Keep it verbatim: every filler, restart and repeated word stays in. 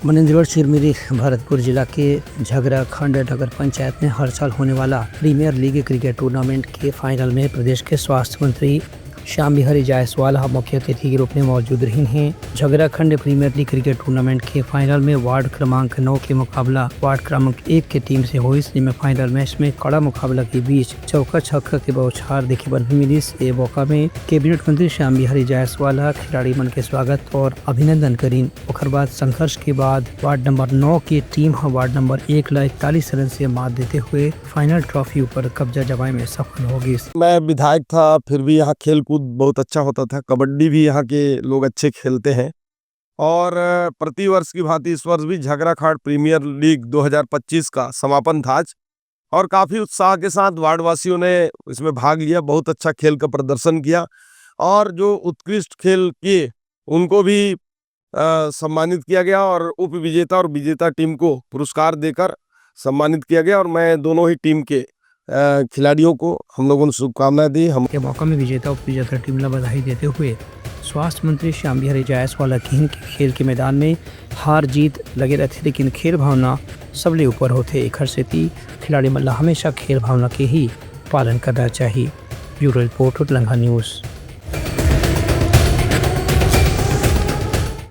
मनेंद्रगढ़ चिरमिरी भरतपुर जिला के झगराखंड नगर पंचायत में हर साल होने वाला प्रीमियर लीग क्रिकेट टूर्नामेंट के फाइनल में प्रदेश के स्वास्थ्य मंत्री श्याम बिहारी जायसवाल ह मुख्य अतिथि के रूप में मौजूद रहिन हे। Jhagrakhand premier league cricket tournament के फाइनल में वार्ड क्रमांक नौ के मुकाबला वार्ड क्रमांक एक के टीम से होइस, जिसमें फाइनल मैच में कड़ा मुकाबला के बीच चौका छक्का के बौछार देखे बर भी मिलिस। ए मौका में कैबिनेट मंत्री श्याम बिहारी जायसवाल ह खिलाड़ी मन के स्वागत और अभिनंदन करिन। ओकर बाद संघर्ष के बाद वार्ड नंबर नौ के टीम ह वार्ड नंबर एक ला इकतालीस रन से मात देते हुए फाइनल ट्रॉफी ऊपर कब्जा जमाए में सफल हो गिस। मैं विधायक था, फिर भी यहाँ खेल कूद बहुत अच्छा होता था, कबड्डी भी यहाँ के लोग अच्छे खेलते हैं। और अ, प्रतिवर्ष की भांति इस वर्ष भी झगराखांड प्रीमियर लीग दो हज़ार पच्चीस का समापन था आज, और काफ़ी उत्साह के साथ वार्डवासियों ने इसमें भाग लिया, बहुत अच्छा खेल का प्रदर्शन किया, और जो उत्कृष्ट खेल किए उनको भी अ, सम्मानित किया गया, और उप विजेता और विजेता टीम को पुरस्कार देकर सम्मानित किया गया, और मैं दोनों ही टीम के अ, खिलाड़ियों को हम लोगों ने शुभकामनाएं दी। हम के मौका में विजेता उप विजेता टीम ला बधाई देते हुए स्वास्थ्य मंत्री श्याम बिहारी जायसवाल ह किहिन कि खेल के मैदान में हार जीत लगे रहथे, लेकिन खेल भावना सबले ऊपर होथे। एखर सेती खिलाड़ी मन ला हमेशा खेल भावना के ही पालन करना चाहिए। Bureau report, Utlangha news.